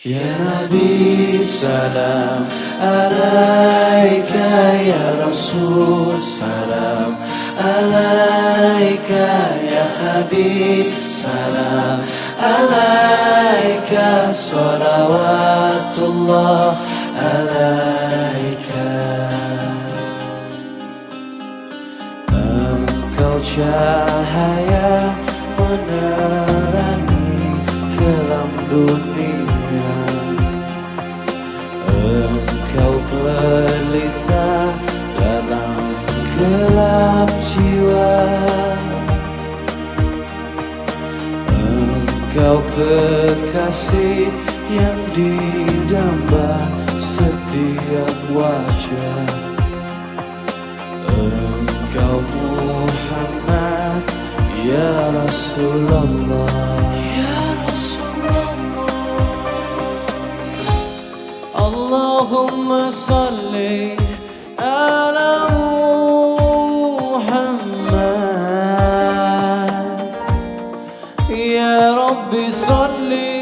Ya Nabi salam alaika, ya Rasul salam alaika, ya Habib salam alaika, salawatullah alaika. Engkau cahaya menerangi kelam dunia, Engkau pelita dalam gelap jiwa, Engkau kekasih yang didamba setiap wajah, Engkau Muhammad ya Rasulullah. Ya Rasulullah. Allahumma salli ala Muhammad. Ya Rabbi salli.